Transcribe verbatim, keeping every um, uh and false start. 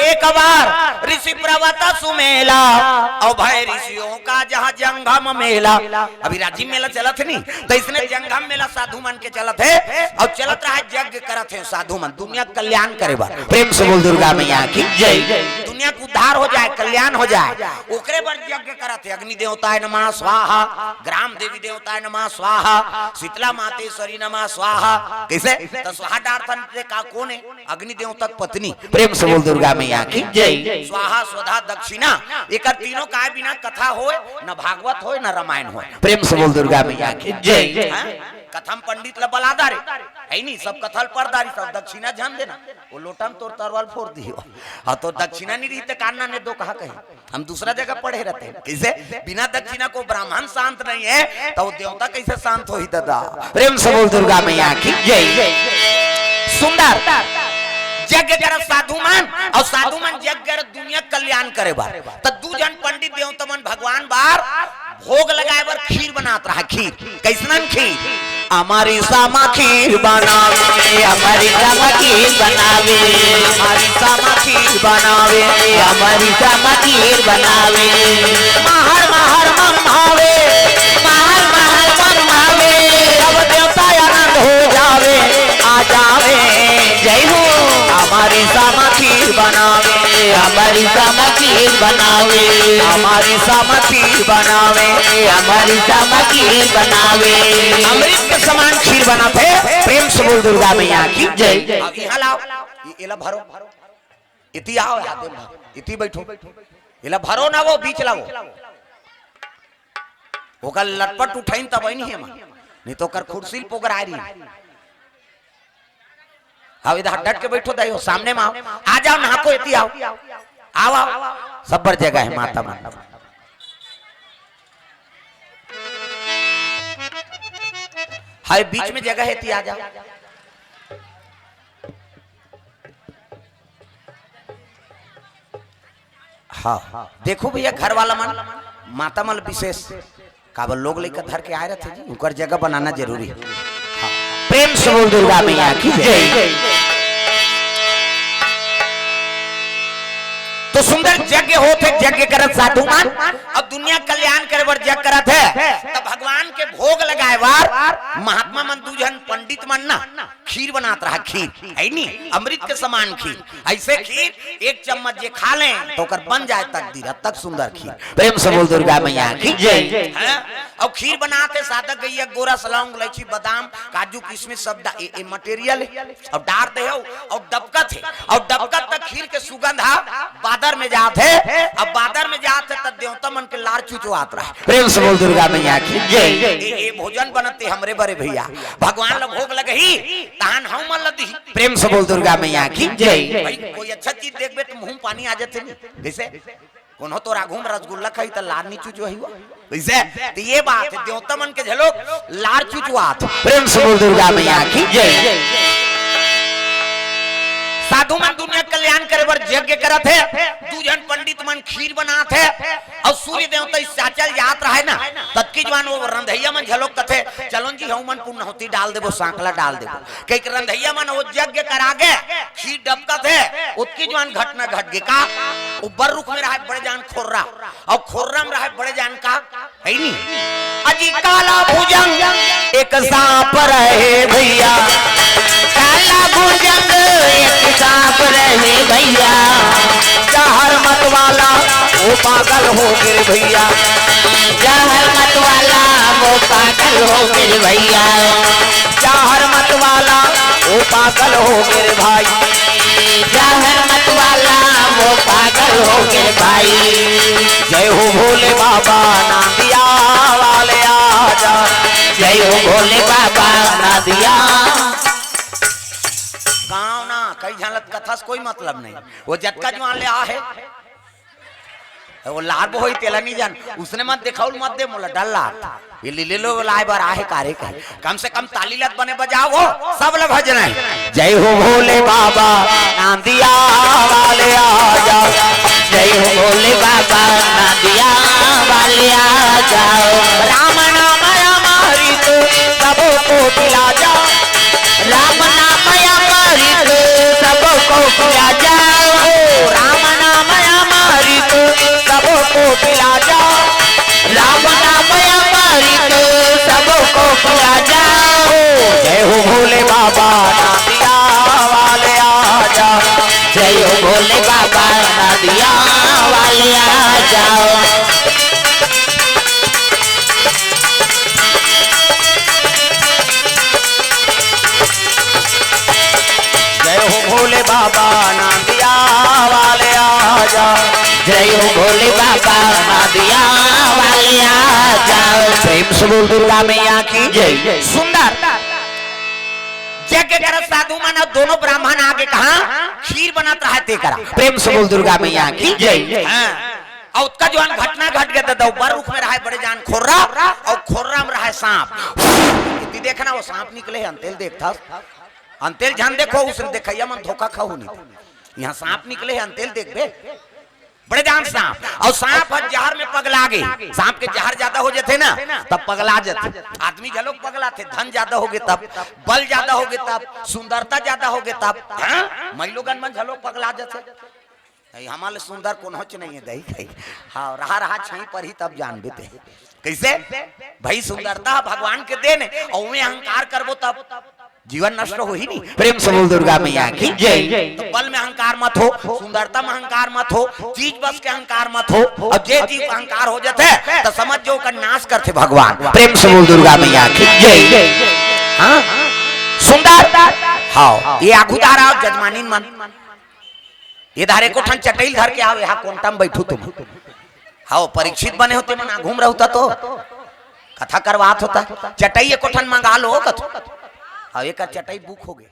एक बार ऋषि पर्वत सुमेला, अउ भय ऋषियों का जहाँ जंगम मेला। अभी राजिम मेला चलत हे नी, त इसने जंगम मेला साधु मन के चलत हे, अउ चलत रहा यज्ञ करत हे साधु मन, दुनिया के कल्याण करे बर। प्रेम से बोल दुर्गा मैया की जय। दुनिया के उद्धार हो जाए, कल्याण हो जाए, ओकरे बर यज्ञ करत हे। अग्नि देवताय नमः स्वाहा, ग्राम देवी देवताय नमः स्वाहा, शीतला मातेश्वरी नमः स्वाहा। कइसे? त स्वाहा डारथन ते का कोन हे? अग्नि देवता के पत्नी। प्रेम से बोल दुर्गा मैया की जय। स्वाहा, स्वधा, दक्षिणा, एकर तीनों काय बिना कथा होय, न भागवत होय, न रामायण होय। प्रेम से बोल दुर्गा मैया की जय। हाँ? कथा म पंडित ल बला डारे, हे नी, सब कथा ल पढ़ डारिस, सब दक्षिणा झन देना, वो लोटा म तोर तरवाल फोर दिही। हाँ, तो दक्षिणा नइ रही त कान ना ने दो कहा कही। हम दूसरा जगह पढ़े रहते हैं। कइसे? बिना दक्षिणा को ब्राह्मण शांत नहीं है, त वो देवता कइसे शांत होही दादा? प्रेम से बोल दुर्गा मैया की जय। सुंदर यज्ञ करत साधु मन, अउ साधु मन यज्ञ करत दुनिया के कल्याण करे बर। त दू झन पंडित देवता मन भगवान बर भोग लगाए बर खीर बनात रहा। खीर, कइसनन खीर? अमरी सम खीर बनावे, अमरी सम खीर बनावे, अमरी सम खीर बनावे, अमरी सम खीर बनावे। महर महर मन भावे, महर महर मन भावे, सब देवता आनंद हो जावे, आ जावे। जय हो। अमरी सम खीर बनावे, अमरी सम खीर बनावे, अमरी सम खीर बनावे, अमरी सम खीर बनावे। अमृत के समान खीर बनाथे। प्रेम से बोल दुर्गा मैया की जय। अब यहाँ लाओ, ये, एला भरो, इति आओ, यहाँ दे भरो, इति बैठो, एला भरो ना, वो बीच लाओ। ओकर लटपट उठाइन तब नहीं हे मन, नहीं तो ओकर खुरसी ल पोगराय रही। आओ इधर डट के बैठो दाई हो, सामने में आओ, आ जाओ, नहाको एती आओ, आओ, आओ, सब बर जगह हे माता मन। हाय, बीच में जगह हे, एती आ जाओ। हाँ, देखो भैया, घर वाला मन, माता मन विशेष काबर लोग लइका धर के आए रहते जी, उनकर जगह बनाना जरूरी हे। हाँ, प्रेम से बोल दुर्गा मैया की जय। तो सुंदर यज्ञ होत हे, यज्ञ करत साधु मन, अब दुनिया कल्याण करे बर यज्ञ करत हे, तब भगवान के भोग लगाए बर महात्मा मन, दू झन पंडित मन ना खीर बनात रहा, खीर, हे नी, अमृत के समान खीर। अइसे खीर एक चम्मच जे खा ले त ओकर बन जाए तकदीर, अतक सुंदर खीर। प्रेम से बोल दुर्गा मैया की जय। हैं? अउ खीर बनात हे सादा गइया, गोरस, लौंग, इलायची, बादाम, काजू, किशमिश सब डा-, ए, ए material हे। अउ डार दे हो, अउ डबकत हे, अउ डबकत तक खीर के सुगंध हा बादर में जात हे। अब बादर में जात हे त देवता मन के लार चुचवात रहा। प्रेम से बोल दुर्गा मैया की जय। ए, ए भोजन बनत हे हमरे बरे भैया, भगवान ल भोग लगही, तहन हम मन ल दिही। प्रेम से बोल दुर्गा मैया की जय। भाई, कोई अच्छा चीज देखबे त मुंह में पानी आ जाथे नी। जइसे कोनो तोर आघू में रसगुल्ला खाही त लार नी चुचवाही वो। जइसे त ये बात हे, देवता मन के झलोक लार चुचवात। प्रेम से बोल दुर्गा मैया की जय। साधु मन दुनिया कल्याण करे बर यज्ञ करत हे, दू झन पंडित मन खीर बनात हे, अउ सूर्य देवता इस साचल जात रहे ना, ततकी जुवान वो रंधइया मन झलोक कथे, चलो जी, हम मन पुन्नौती डाल देबो, सांकला डाल देबो। कहिके रंधइया मन वो यज्ञ करा गे, खीर डबकत हे, ओतकी जुवान घटना घट गे का? वो बर रुख में रहे बड़े जान खोर्रा, अउ खोर्रा में रहे बड़े जान का? हे नी? अजी काला भुजंग एक सांप रहे भैया, काला भुजंग एक सांप रहे भैया, जहर मत वाला वो पागल हो गे भैया, जहर मत वाला वो पागल हो गे भैया। जहर मत वाला वो पागल हो गे भाई, जहर मत वाला वो पागल हो गे भाई। जय हो भोले बाबा नांदिया वाले आजा, जय हो भोले बाबा नांदिया। गाँव ना कई झलत कथा से कोई मतलब नहीं, वो जतका जुवान ले आ हे। वो लार बो होई तेला नहीं जान, उसने मत दिखाउल मत दे मोला डर लार। ये लीले लो लाए बर आहे कारे कहे। कम से कम ताली लत बने बजाओ वो, सब ल भजना हे। जय हो भोले बाबा नांदिया वाले आ जाओ, जय हो भोले बाबा नांदिया वाले आ जाओ। राम नाम अमृत सबको पिला जाओ, राम नाम अमृत सबको पिला जाओ, राम बाबा नदिया वाले आ जा। जय हो भोले बाबा नदिया वाले आ जा। जय हो भोले बाबा नदिया वाले आ जा। जय हो भोले बाबा नदिया वाले आ जा। प्रेम से बोल दुर्गा मैया की जय। सुंदर। यज्ञ करत साधु मन अउ दोनों ब्राह्मण आगे कहा खीर बनत रहा तेकरा। प्रेम से बोल दुर्गा मैया की जय। हाँ। अउ ओतका जवान घटना घट गे दादा, बर रुख में रहा बड़े जान खोर्रा, अउ खोर्रा में रहा सांप। इति देखना वो सांप निकले हे, अंतेल देखथस। अंतेल झन देखो, उसन देखइया मन धोखा खाहू नहीं। इहाँ सांप निकले हे, अंतेल देखबे। बड़े जान सांप, अउ सांप ह जहर में पगला गे। सांप के जहर जादा हो जथे ना, तब पगला जथे। आदमी घलोक पगलाथे, धन जादा हो गे तब, बल जादा हो गे तब, सुंदरता जादा हो गे तब। हाँ? मइलोगन मन घलोक पगला जथे। नहीं, हमारे सुंदर कोनोच नहीं है, दही खाई। हाँ, रहा रहा छई पर ही तब जानबे ते। कैसे? भाई, सुंदरता भगवान के देन हे, अउ ओमे अहंकार करबो तब जीवन नष्ट होही नहीं। प्रेम से बोल दुर्गा मैया की जय। तो बल में अहंकार मत हो, सुंदरता में अहंकार मत हो, चीज बस के अहंकार मत हो। अउ जे चीज अहंकार हो जाथे, तो समझ जो ओकर नाश करथे भगवान। प्रेम से बोल दुर्गा मैया की जय। हाँ, सुंदर। हाँ, ये आगू धारा जजमानिन मन। ये धारे को ठन चटई धर के आओ, यहाँ कोंटा में बैठू तुम। हाँ, परीक्षित बने होते मन आगू में रहता तो कथा करवात होता। चटई एको ठन मंगा लो कथो। हाँ, एक चटई बुक हो गे।